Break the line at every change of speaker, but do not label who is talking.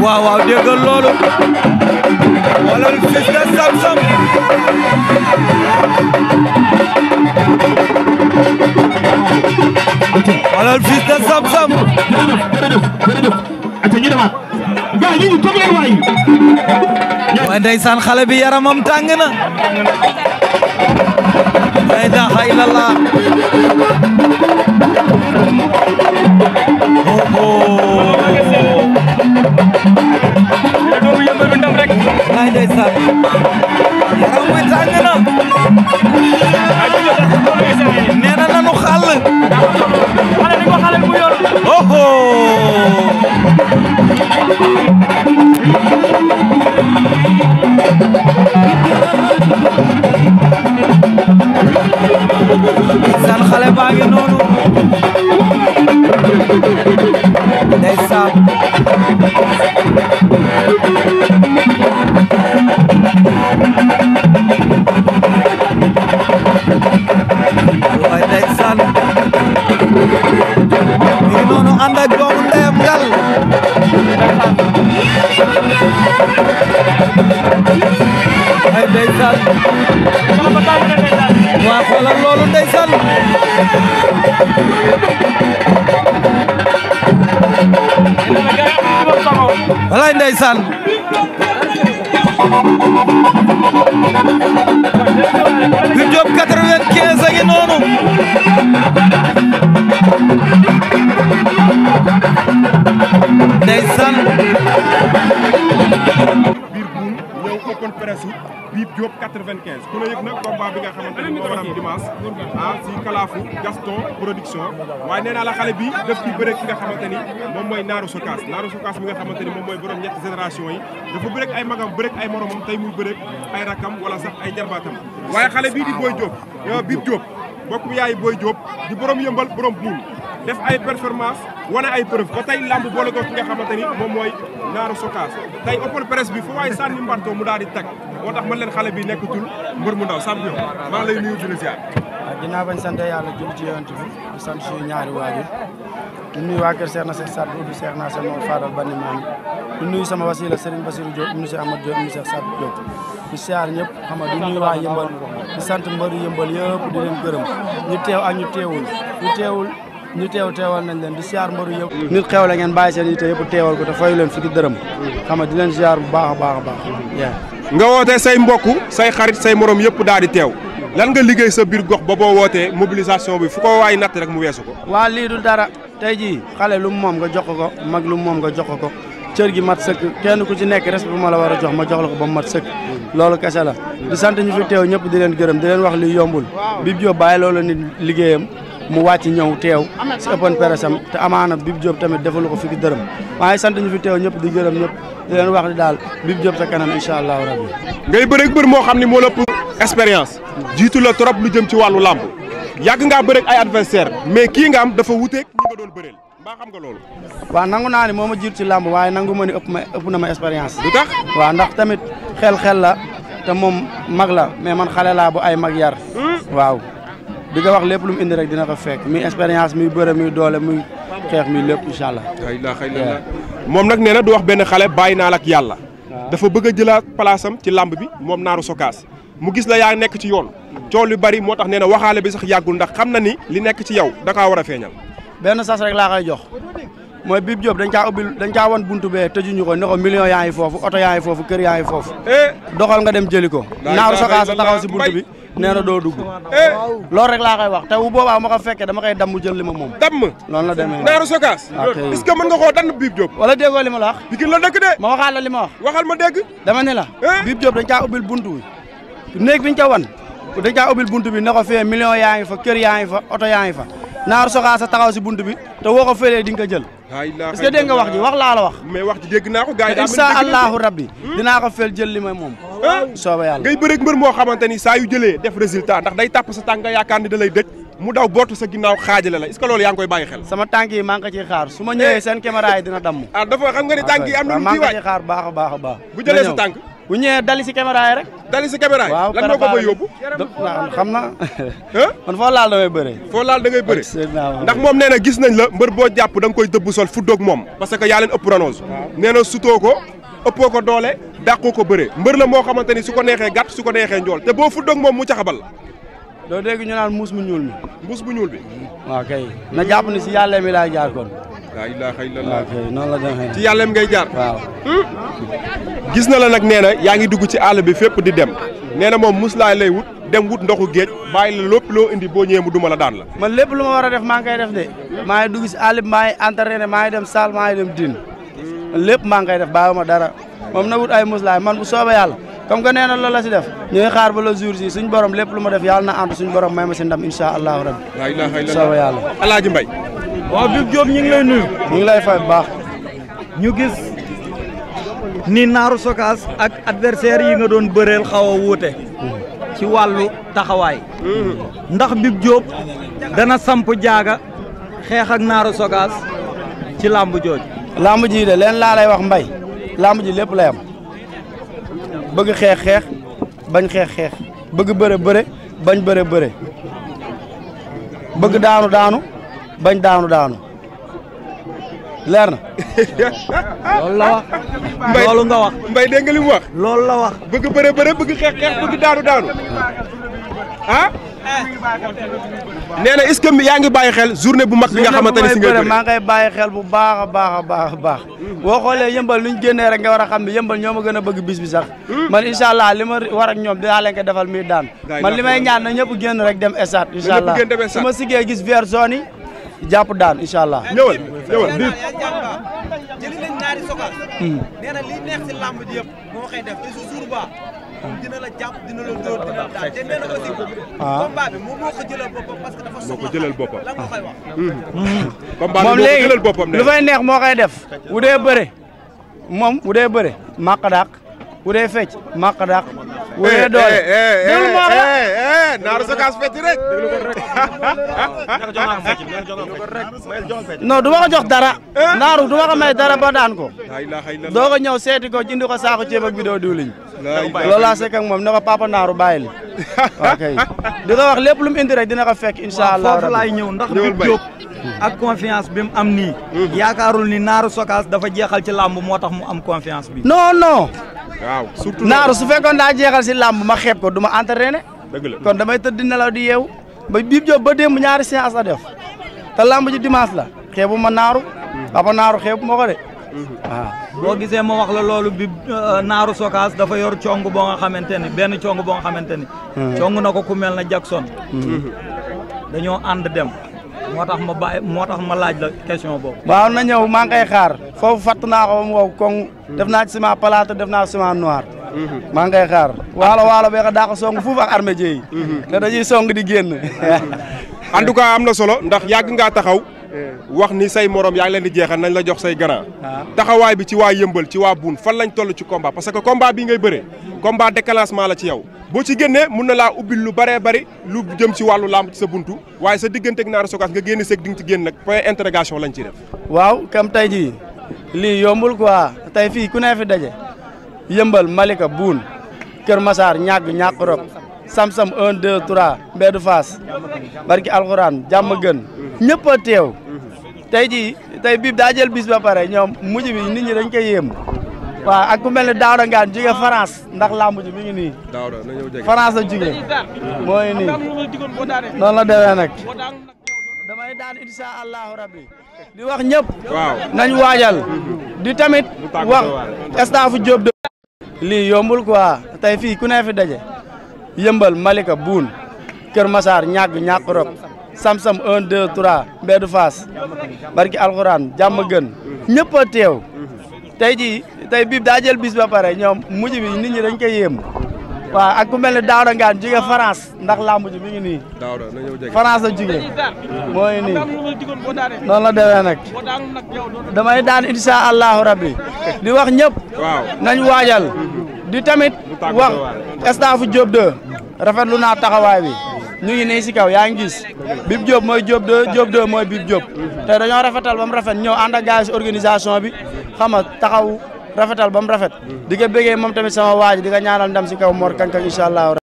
waaw waaw déggal loolu wala Fils de Sam Sam wala Fils de Sam Sam waaye ndeysaan xale bi yaramam tàng na la ilaha illallah lay ndeysaan yaram wi tàng na nee na nanu xàll oho ndeysaan xale baa ngi noonu ndeysaan waay ndeysaan mi ngi noonu ànd ak doomu ndeyam ngal ay ndeysaan waa xoolal loolu ndeysaan walaay ndeysaan Bib Diop 95 a ngi noonu ndeysaan
biir buun ñëw open presse Bib Diop 95 ku la yëg nag combat bi nga xamante ni moo war a am dimanche si kalaafu Gaston production waaye nee naa la xale bi def ci bëre ki nga xamante ni moom mooy Naaru Sokaas bi nga xamante ni moom mooy borom ñetti génération yi dafa bëre ay magam bëre ay moromam tey muy bëre ay rakam wala sax ay jarbaatam waaye xale bii di Boy Diop Bib Diop bokk yaayu Boy Diop di borom yëmbal borom buun def ay performance wane ay preuve ba tey lamb boole ko ki nga xamante ni moom mooy Naaru Sokaas tey open presse bi fu waaye sànni mbarto mu daal di tag moo tax man leen xale bi nekkatul mbër mu ndaw champion maa ngi lay nuyu di la ziar.
waaw ginnaaw bañ sant yàlla jul ci yonent bi di sant suñu ñaari waajur di nuyu waa kër Cheikh na Cheikh Sadou du Cheikh na Cheikh Mor Fadal Bani Maam di nuyu sama wasila Serigne Bassirou Diop ibnu Cheikh Ahmad Diop ibnu Cheikh Sadou Diop di siyaar ñëpp xam nga di nuyu waa yëmbal di sant mbëru yëmbal yëpp di leen gërëm ñu teew ak ñu teewul ñu teewal nañ leen di siyaar mbaru yëpp nit xew la ngeen bàyyi seen yitte yëpp teewal ko te fayu leen fukki dërëm xam nga di leen siyaar bu baax a baax a baax
nga wootee say mbokk say xarit say morom yëpp daal di teew lan nga liggéey sa biir gox ba boo wootee mobilisation bi fu ko waay natt rek mu weesu ko
waa lii dul dara tey jii xale lu mu moom nga jox ko mag lu mu moom nga jox ko cër gi mat sëkk kenn ku ci nekk respect bu ma la war a jox ma jox la ko ba mu mat sëkk loolu kese la di sant ñu fi teew ñëpp di leen gërëm di leen wax li yombul Bib Diop bàyyi loolu nit liggéeyam mu wàcc ñëw teew si open presse am te amaana Bib Diop tamit defalu ko fukki dërëm waaye sant ñu fi teew ñëpp di gërëm ñëpp di leen wax ni daal Bib Diop sa kanam incha allahu rabbi
ngay bëreeg bër moo xam ni moo lëpp expérience jiitu la trop lu jëm ci wàllu làmb yàgg ngaa bëreeg ay adversaire mais kii nga am dafa wuteeg ñi nga doon bëreel mbaa xam nga loolu
waaw nangu naa ni moo ma jiitu ci làmb waaye nangu ma ni ëpp na ma expérience
lu tax
waaw ndax tamit xel la te moom mag la mais man xale laa bu ay mag yar waaw di nga wax lépp lu mu indi rek dina ko fekk muy expérience muy bëre muy doole muy xeex muy lépp incha allah
moom nag nee na du wax benn xale bàyyi naa la ak yàlla dafa bëgg a jëlaat place am ci làmb bi moom Naaru Sokaas mu gis la yaa nekk ci yoon coow lu bari moo tax nee na waxaale bi sax yàggul ndax xam na ni li nekk ci yow da kaa war a feeñal
benn sas rek laa koy jox mooy Bib Diop dañ caa wan buntu bee tëjuñu ko ne ko millions yaa ngi foofu oto yaa ngi foofu kër yaa ngi foofu doxal nga dem jëli ko Naaru Sokaas taxaw si buntu bi nee na doo dugg loolu rek laa koy wax te bu boobaa ma ko fekkee dama koy damm jël li ma moom
damm
loolu la demee
Naaru Sokaas est-ce que mën nga koo dann Bib Diop
wala déggoo li ma la wax
Pikine la dëkk de
ma waxaat la li ma wax
waxal ma dégg
dama ne la Bib Diop dañ caa ubbil buntu bi néeg biñ ca wan dañ caa ubbil buntu bi ne ko fee millions yaa ngi fa kër yaa ngi fa oto yaa ngi fa Naaru Sokaas a taxaw si buntu bi te woo ko félee di nga ko jël est-ce que dégg nga wax ji wax laa la wax
mais wax ji dégg naa ko gars yi
incha allahu rabbi dinaa ko fel jël li may moom sooba yàlla
ngay bëreeg mbër moo xamante ni saa yu jëlee def résultat ndax day tàpp sa tànk nga yaakaar ni da lay dëj mu daw bootu sa ginnaaw xaajale la est-ce que loolu yaa ngi koy bàyyi xel
sama tànk yi maa ngi ko ciy xaar su ma ñëwee seen caméra yi dina damm
dafa xam nga ni tànk yi am na lu
maa ngi ko ciy xaar baax a baax a baax
bu jëlee sa tànk
bu ñëwee dali si caméra yi rek.
dali si caméra yi.
waaw
lan moo ko fa yóbbu.
xam na man foo laal damay bëree.
foo laal da ngay bëre. ndax moom nee na gis nañ la mbër boo jàpp da nga koy dëbb sol fu doog moom. parce que yaa leen ëpp ranose. nee na sutoo ko ëppoo ko doole dàqoo ko bëre mbër la moo xamante ni su ko neexee gàtt su ko neexee njool te boo fu doog moom mu caxabal la.
doo dégg ñu naan muus mu ñuul mi.
mbuus bu ñuul bi.
waaw kay na jàpp ni si yàlla mi laa jaar kon.
laa ilaaha illallah.
waaw kay noonu la demee.
ci yàlla ngay jaar.
waaw.
gis na la nag nee na yaa ngi dugg ci àll bi fépp di dem nee na moom muslaay lay wut dem wut ndoxu géej bàyyi la lépp loo indi boo ñëwee mu duma la daan la.
man lépp lu ma war a def maa ngi koy def de. maa ngi dugg si àll bi maa ngi entraîné maa ngi dem salle maa ngi dem din lépp maa ngi koy def bàyyiwuma dara moom na wut ay muslaay man bu soobee yàlla comme que nee na loolu la si def ñooy xaar ba le jour si suñ borom lépp lu ma def yàlla na ànd suñ borom may ma si ndam incha allahu rabbi.
laa ilaaha illallah
soobee yàlla.
Alaaji Mbay.
waaw Bib Diop ñu ngi lay nuyu.
ñu ngi lay fay bu baax.
ñu gis ni Narou Sogas ak adversaire yi nga doon bëreel xaw a wuute ci wàllu taxawaay ndax Bib Diop dana samp jaaga xeex ak Narou Sogas ci làmb jooju.
lamb ji de leen laa lay wax Mbay lamb ji lépp lay am bëgg xeex bañ xeex bëgg bëre bañ bëre bëgg daanu bañ daanu leer na.
loolu la wax. loolu nga wax.
Mbay dégg nga li mu wax.
loolu la wax.
bëgg bëre bëgg xeex bëgg daanu. ah. nee na est-ce que yaa ngi bàyyi xel journée bu mag bi nga xamante ne si nga bëre
maa ngay bàyyi xel bu baax a baax. boo xoolee yëmbal nuñ génnee rek nga war a xam ne yëmbal ñoo ma gën a bëgg bis bi sax. man incha allah li ma war ak ñoom dinaa leen ko defal mi daan. man li may ñaan na ñëpp génn rek dem stade. incha allah su ma siggee gis vert zone yi jàpp daan incha allah.
ñëwal
Bib jëli nañ Narou Sogas nee na li neex si lamb ji yëpp moo koy def te su jour ba dina la jàpp dina la dóor dina la daan te nee na aussi combat bi moom moo ko jëlal boppam parce que dafa soxla
moo ko jëlal boppam
lan nga koy wax
combat bi
moom
moo ko
léegi
jëlal boppam
lu fay neex moo koy def bu dee bëre moom bu dee bëre màq daaq bu dee fecc màq daaq bu dee doole déglu moo la
Narou Sogas fecc rek
non du ma ko jox dara naaru du ma ko may dara ba daan ko
laa ilaaha illallah
doo ko ñëw seeti ko indi ko saako ceeb ak bidoo diwliñ
laa ilaaha
loolu laa sekk ak moom ne ko papa naaru bàyyil ok di ko wax lépp lu mu indi rek dina ko fekk incha allah
foofu laay ñëw ndax Bib Diop ak confiance bi mu am nii yaakaarul ni Narou Sogas dafa jeexal ci làmb moo tax mu am confiance bi
non
waaw surtout
naaru su fekkoon daa jeexal si làmb ma xeeb ko du ma entraîné
dëgg la
kon damay tëdd nelaw di yeewu ba Bib Diop ba démb ñaari séance la def te làmb ji dimanche la xeebu ma naaru papa naaru xeebu ma ko de waaw
boo gisee ma wax la loolu bi Narou Sogas dafa yor cong boo nga xamante ni benn cong boo nga xamante ni cong na ko ku mel na Jackson dañoo ànd dem moo tax ma laaj la question boobu
waaw na ñëw maa ngi koy xaar foofu fatt naa ko ba mu wow koŋ def naa ci ciment plate def naa ciment noir maa ngi koy xaar waalo bee ko daa ko song fuuf ak armée yi te dañuy song di génn
en tout cas am na solo ndax yàgg ngaa taxaw wax ni say morom yaa ngi leen di jeexal nañ la jox say grand taxawaay bi ci waa yëmbal ci waa buun fan lañ toll ci combat parce que combat bi ngay bëree combat déclenchement la ci yow boo ci génnee mun na laa ubbil lu bëree bëri lu jëm ci wàllu lamb ci sa buntu waaye sa diggante ak Narou Sogas nga génn seeg di nga ci génn nag point interrogation lañ ci def
waaw comme tey jii lii yombul quoi tey fii ku ne fi daje yëmbal Malika buun Kër Massar ñàkk rok Sam-Sam 1 2 3 Mbedou Fass barki alxuraan jàmm gën ñëpp a teew tey jii tey Bib daa jël bis ba pare ñoom mujj bi nit ñi dañ koy yéem waaw ak ku mel ne Daouda Ngane jóge France ndax lamb ji mi ngi nii France la jóge mooy nii noonu la demee nag damay daan insha allahu rabbi di wax ñëpp nañ waajal di tamit wax staffu Diop de lii yombul quoi tey fii ku ne fi daje yëmbal Malika buun Kër Massar ñàkk rok Sam-Sam 1 2 3 Mbedou Fass barki alxuraan jàmm gën ñëpp a teew tey jii tey Bib daa jël bis ba pare ñoom mujj bi nit ñi dañ koy yéem waaw ak ku mel ne Daouda Ngane jóge France ndax lamb ji mi ngi nii France la jóge mooy nii noonu la demee nag damay daan insha allahu rabbi di wax ñëpp nañ waajal di tamit wax staffu Diop de rafetlu naa taxawaay bi ñu ngi nii si kaw yaa ngi gis Bib Diop mooy Diop 2 Diop 2 mooy Bib Diop te dañoo rafetal ba mu rafet ñëw ànd ak gars organisation bi xam nga taxaw rafetal ba mu rafet di ko bëggee moom tamit sama waa ji di ko ñaanal ndam si kaw Mor Kang Kang incha allah